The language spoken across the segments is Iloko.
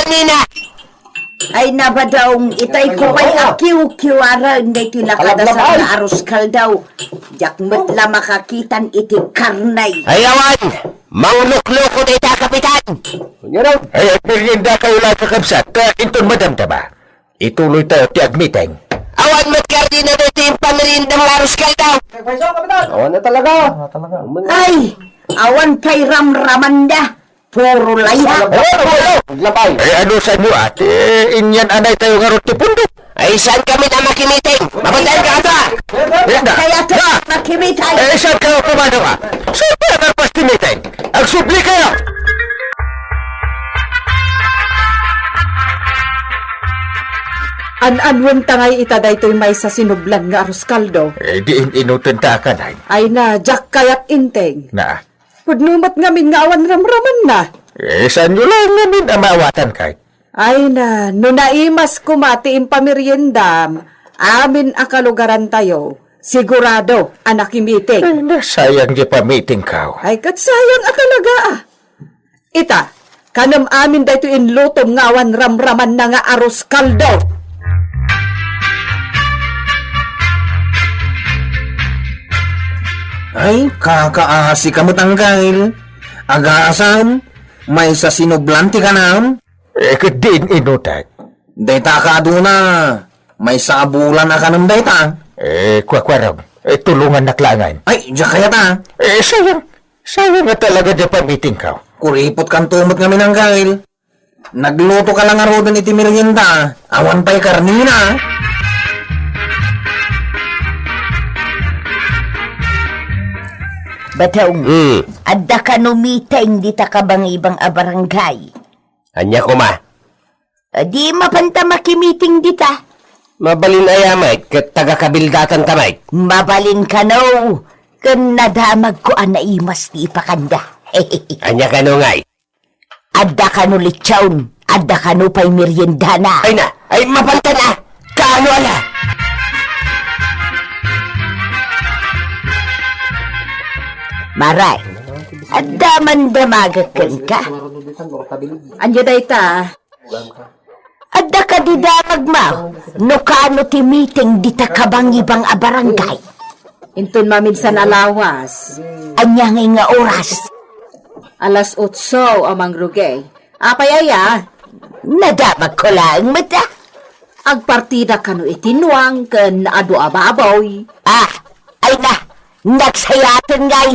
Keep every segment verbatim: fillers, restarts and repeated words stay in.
Nina! Ay, Badong, itay ko pay a kiwkiwaren daytoy nakadasar nga arroz caldo. Diak met la makakitan iti karne. Ay, awan! Manglukloko dayta, Kapitan! Ay, agmerienda kayo la, kakabsat, ta inton madamdama, ituloy tayo ti agmiting. Awan met karne daytoy impameriendam nga arroz caldo. Awan na talaga. Ay, awan pay ramramanda. Puro layha. Alam mo, maglabay. Eh, ano sa inyo, ate? Eh, inyan anay tayo nga rot ti pundok. Ay, saan kami na makimiting? Mabatayan ka ata! Kaya tayo makimiting. Eh, saan kayo pumanaw, ah? Saan kayo nagpas ti meeting? Agsubli kayo! An-anwen ta ngay ita daytoy maysa sinublan nga arroz caldo? Eh, di in-inuten ta kanay. Ay na, diak kayat, Inteng. Na. Pudno met ngamin nga awan ramramanna. Eh, saanyo laeng ngamin a maawatan kay? Ay na, no naimas koma ti impameriendam, amin a kalugarantayo, sigurado a nakimiting. Ay na, sayang ti pamitingkaw. Ay, ket sayang a talaga, ah. Ita, kanem amin daytoy inlutom nga awan ramramanna nga arroz caldo. Ay, kakaasi ka met, Anggail. Agasam, maysa sinublan ti kanam? Eh, ket diin inutek. Dayta ka aduna, maysa a bulan a kanam dayta. Eh, kuakuarog. Eh, tulongannak laengen. Ay, diak kayat, ah. Eh, sayang. Sayang nga talaga ti pamitingkaw. Kuripot kanto met ngamin, Anggail. Nagluto ka la ngaruden iti merienda, awan pay karnina. Badong, hmm, adda kano meeting dita kabangibang a barangay? Ania koma? Di mapanta makimiting dita. Mabalin aya met, ket taga-kabildatanta met. Mabalin kano, ken nadamagko a naimas ti ipakanda. Ania kano ngay? Adda kano litson, adda kano pay meriendana. Ay na, ay mapanta na. Kaano ala? Maray, adda man damagek kenka. Ania dayta? Adda kadi damagmo no kaano ti meeting dita kabangibang a barangay? Inton maminsan a lawas. Ania ngay nga oras? Alas otso a mangrugay. Apay aya? Nadamagko laeng met, ah. Agpartida kano iti nuang ken adu a baboy. Ah, ay na, nagsayaten ngay.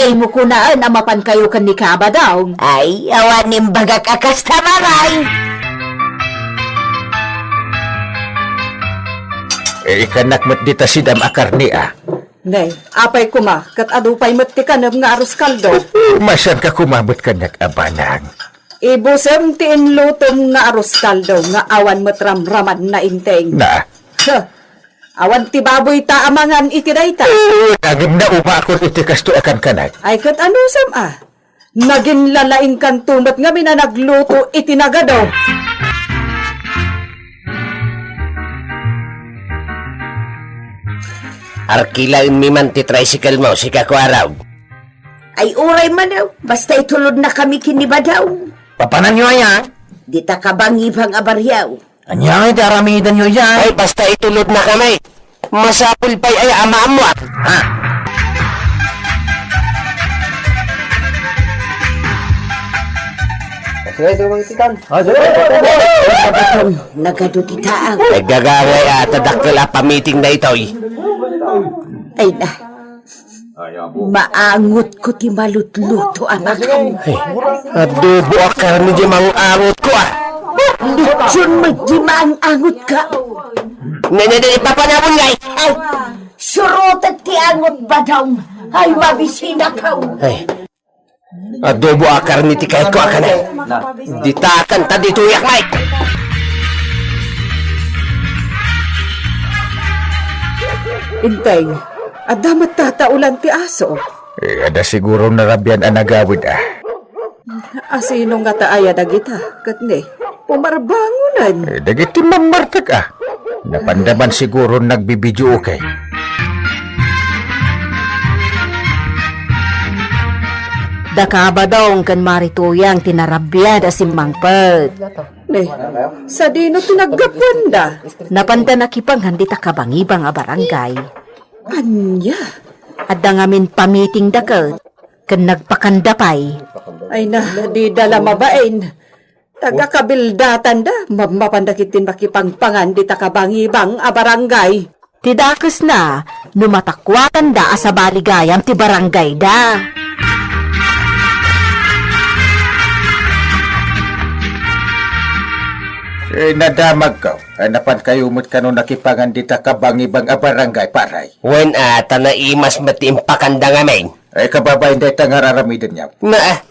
Imo kunaen a mapankayo ken ni Kabadong. Ay, awan imbagak a kasta, Maray. Eh, ikannak met dita sidam a karne, ah. Nay, apay koma, ket adu pay met ti kanem nga arroz caldo. Masanka koma met kaniak a banag. Ibusem ti inlutom nga arroz caldo nga awan met ramramanna, Inteng. Na. Huh. Awan ti baboyta a mangan iti dayta. Eh, ngem naumaakon iti kastoy a kankanak. Ay, ket anusam a? Naginlalaingkanto met ngamin a nagluto iti nagadu. Arkilaenmi man ti tricycle mo, sika Kuarog. Ay, uray man, oh. Basta itulodnakami ken ni Badong. Papananyo aya? Dita kabangibang a barrio. Ania ngay ti aramidenyo idiay? Ay, basta itulodnakami. Masapul pay aya a maammuan. Ha? Sige, sige, Mang Titan. Ah, sige, sige, sige. Nagadu ti tao. Naggagaway a ta dakkel a pamiting daytoy. Ay na. Maangotko ti malutluto a makan. Ay, adobo a karne ti maang-angotko, ah. Litson met ti maang-angotko. Ne, ne, ne, ipapanamon ngay. Ay, surotek ti angot, Badong. Ay, mabisinakaw. Ay, adobo a karne ti kayatko a kanen. Ditakan ta ditoyak, Mike. Inteng, adda met tataolan ti aso. Eh, adda siguro narabian a nagawid, ah. Asino ngata aya dagita? Ket ne, pumarbangonen. Eh, dagiti mammartek, ah. Napanda man siguro nagbibidio, okay. Daka Badong ken Mari Tuyang ti narabiad a simmangpet. Ne, sadino ti naggapuanda? Napanda nakipangan dita kabangibang a barangay. Ania? Adda ngamin pamitingda ket, ken nagpakanda pay. Ay na, dida la mabain. Taga-kabildatanda, mapmapanda ketdin makipangpangan dita kabangibang a barangay. Ti dakesna, no matakuatanda a sabali gayam ti barangayda. Eh, nadamagko. Eh, napankayo met kano nakipangan dita kabangibang a barangay, pare? Wen, a, ta naimas met ti impakanda ngamin. Eh, kababain dayta nga ar-aramidenyo. Na,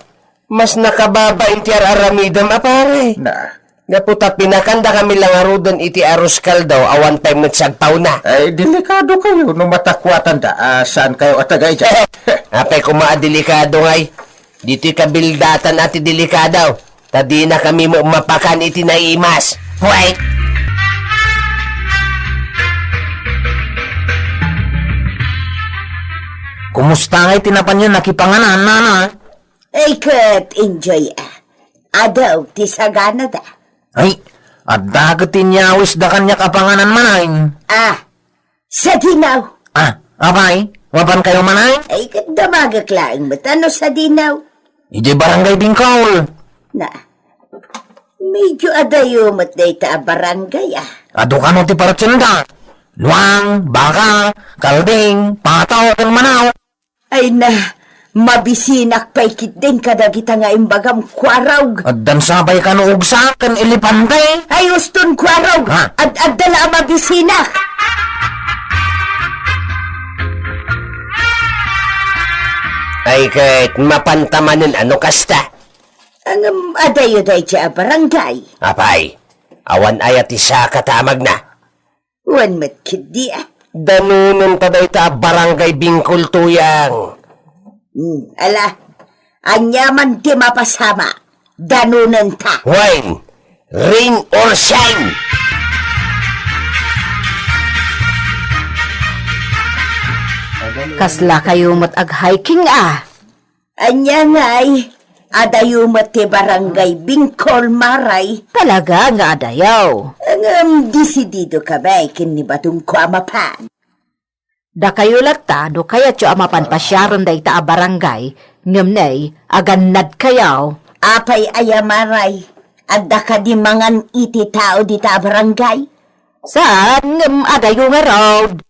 mas nakababain ti ar-aramidem a pare. Na. Gapu ta pinakandakami la ngaruden iti arus kaldaw awan pay met sagpawna. Ay, delikadokayo no matakuatanda a saankayo a taga idiay. Apay koma a delikado ngay. Ditoy kabildatan a ti delikado. Ta dinakami met mapakan iti naimas. Wait! Kumusta ngay ti napanyo nakipanganan, nana? Ay, ket enjoy, a. Adu ti saganada. Ay, adda ket ti inyawisda kaniak a panganan, manay. Ah, sadinaw. Ah, apay, mapankayo, manay? Ay, ket damagek laeng met a no sadinaw. Idiay Barangay Bingkol. Na, medyo adayo met dayta a barangay, a. Adu kano ti parutienda? Luang, baka, kalding, pataw, ken manaw. Ay na, mabisinak pay ketdin kadagita nga imbagam, Kuarog. Addan sa pay kano ugsa ken elepante? Ay, uston, Kuarog. Ha? Ad-adda la a mabisinak. Ay, ket mapanta manen a no kasta. Ngem adayo dayta a barangay. Apay, awan aya ti saka ta amagna? Wen met ketdi, a. Danonenta dayta a Barangay Bingkol, Tuyang. Hmm, ala, ania man ti mapasama, danonenta. Wen, rain or shine. Kaslakayo met ag-hiking, a? Ania ngay, adayo met ti Barangay Bingkol, Maray? Talaga nga adayo. Ngem desidido kami ken ni Badongko a mapan. Dakayo latta, no kayatyo a mapan pasiaren dayta a barangay, ngem nay, agannadkayo. Apay aya, Maray? Adda kadi mangan iti tao dita a barangay? Saan, ngem adayo ngarud.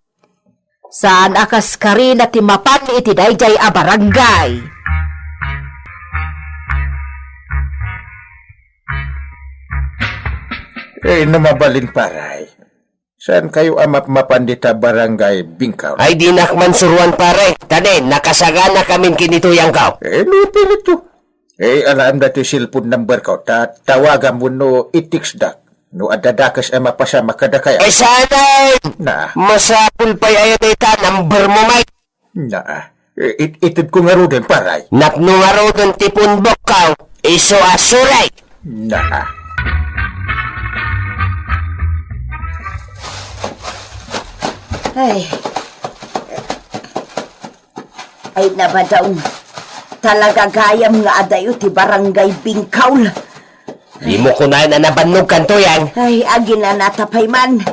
Saan a kas karina ti mapan iti daydiay a barangay. Eh, no mabalin, paray. Saankayo a mapmapan dita Barangay Bingkol? Ay, dinak man suruan, pare. Tadi, nakasaganakamin ken ni Tuyangko. Eh, no pilityo. Eh, alaem daytoy cellphone numberko, ta tawaganmo wenno i-textdak no adda dakes a mapasamak kadakayo. Eh, saan? Na. Masapul pay aya dayta, numbermo, Mike. Na. Eh, it-, itedko ngaruden, paray. Napno ngaruden ti phonebookko, isu a suray. Na. Ay. Ay, nabadaw. Talaga gayam nga adayo ti Barangay Bingkaw. Dimo kunaen a nabannogkan, Tuyang. Ay, aginanata pay man.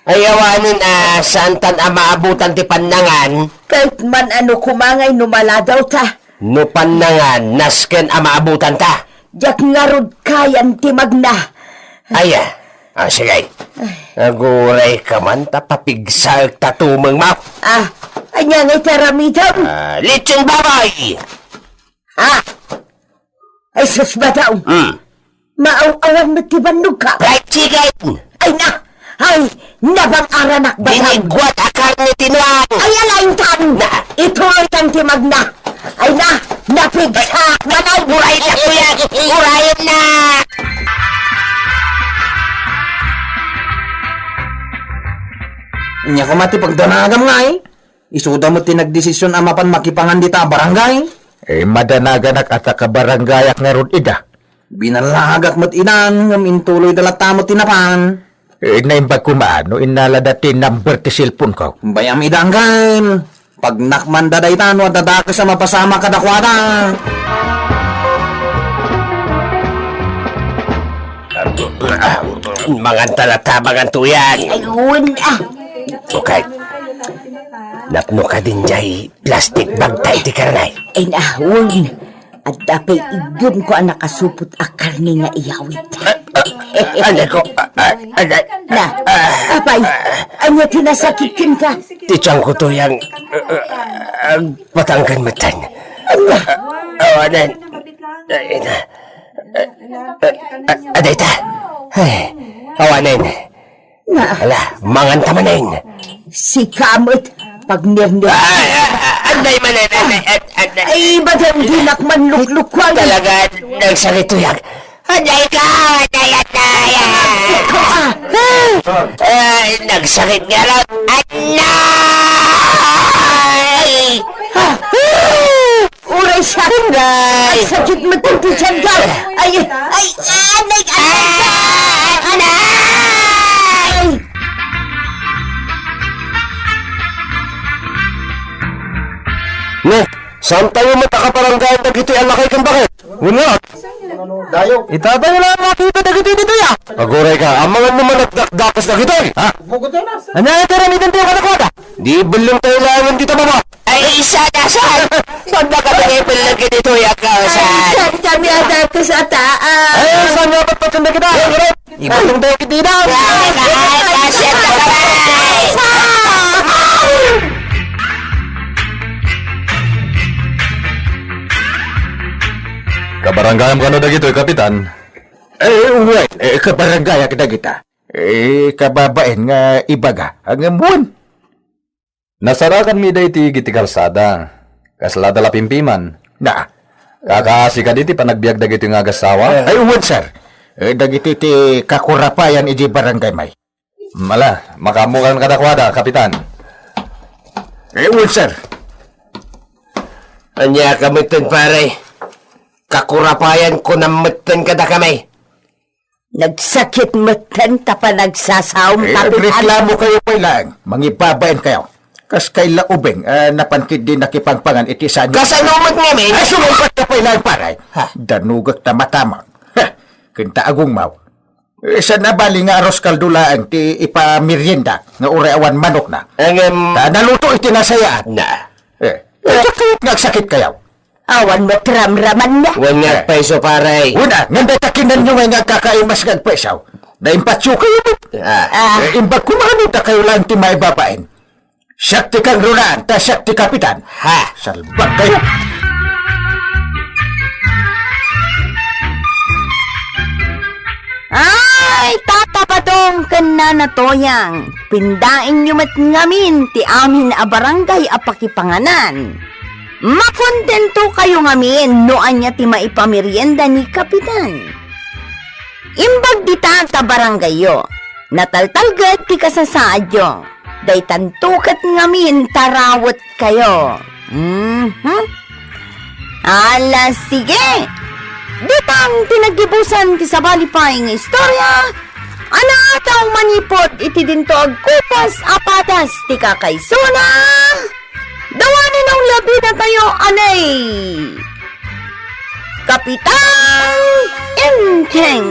Ay, awanen a saantan a maabutan ti pannangan. Ket man ano koma ngay no maladawta. No pannangan, nasken a maabutanta. Diak ngarud kayan ti magna. Aya, ah, sige. Agurayka man ta papigsaek ta tumengmo. Ah, ania ngay ti aramidem? Ah, lechon baboy! Ah! Ay, sus, badaw! Hmm. Maaw-awan met ti bannogka. Fried chicken! Ay na! Ay, nabang-aranak, badaw! Binigwat a karne ti nuang! Ay, alaingtan! Na! Ituloytan ti magna! Ay na! Napigsa! Manay! Uray na, kuya! Urayen na! Ania koma ti pagdanagam ngay? Isuda met ti nagdesisyon a mapan makipangan dita a barangay. Eh, madanaganak a ta kabarangayak ngarud ida. Binallagak met inan, ngem intuloyda latta met ti napan. Eh, naimbag koma no innalada ti number ti cellphone-ko. Bay-am ida, anggaem. Pagnakmanda dayta no adda dakes a mapasamak kadakuada. Manganta latta, mangan tuyag. Ay, wen, ah. Okay. Napno ka din jay plastic bag ta iti karne. Ay, na, wen. Adda pay iggemko a nakasupot a karne nga iyawid. Ah, ah, anay ko, ah, ah, anay. Na, apay, ania ti nasakit kenka? Ti tiangko tuyag, ah, ah, agpatangken metten. Ania? Ah, awanen. Ay, na. Ah, ah, adayta. Ay, awanen. Na. Ala, manganta manen. Sika met, pagnirnir. Ay, ay, ay, anday manen, anday, an-, anday. Ay, ba't hindi nak manluklukwang? Talaga, nagsakit tuyag. Anday ka, anday, anday, ah. Ay, nagsakit nga lang. Anday! Uray siya. Anday! Agsakit met ti tianko. Ay, ay, anay, anay! Ah, anay! Ne, saan tayo met a kabaranggayan dagiti a lakay ken baket? Wen nga. Itatayo lang makita dagiti ditoy, ah. Aguray ka, amangan no managdakdakas dagitoy, ha? Ania nga aramiden tayo kadakuada? Di belleng tayo laengen dita baba. Ay, isa na, saan? Saan ba kami nga ipilnag dito, ya ka, saan? Saan kami adakes a taa? Ay, saan nga ba't patanda kita? Ibutong tayo kita, ina. Ay, ay, ay, ay, ay. Kabarangayam kano dagitoy, Kapitan? Eh, wen, eh, kabarangayak dagita. Eh, kababain nga ibaga, ngem wen. Nasarakanmi daytoy iti kalsada. Kasla da la pimpiman. Na. Kakaasi kadi ti panagbiag dagitoy nga agassawa? Eh, ay, wen, sir. Eh, dagiti ti kakurapayan iti barangay may. Mala, makaammokan kadakuada, Kapitan. Eh, wen, sir. Ania ka metten, pare? Kakurapayan ko na metten kadakami. Nagsakit metten ta panagsasaom, eh, Kapitan. Agreklamo kayo pay laeng. Mangibabain kayo. Kas kay la ubing, ah, napan ketdi nakipangpangan iti sanyo. Kasano met ngamin? Ay, sumungbat ka pay laeng, pare. Ha? Danugek ta matamang. Ha? Ken ta agungmaw. Eh, saan a bali nga arroz caldo laeng ti ipamerienda nga uray awan manokna. Ngem ta naluto iti nasayaan. Na. Eh, eh, diak kayat nga agsakit kayo. Awan met ramramanna. Wen nga agpayso, pare. Una, ngem dayta kinanyo nga agkakaimas nga agpayso. Naimpatyo kayo met. Ah. Ah. Eh, imbag kumano ta kayo lang ti maibabain. Siak ti kangrunaan, ta siak ti kapitan. Ha? Salbag kayo. Ay, Tata Badong ken Nana Toyang, pindaenyo met ngamin ti amin a barangay a pakipanganan. Makontento kayo ngamin no ania ti maipamerienda ni Kapitan. Imbag dita ta barangayyo, nataltalged ti kasasaadyo. Daytanto ket ngamin tarawet kayo. Mhm. Ala, sige. Ditang ti naggibusan ti sabali pay nga istorya, a naataw manipud iti dinto agkupas a patas ti kakaisuna. Dawanen a labi datayo, anay. Kapitan Enteng.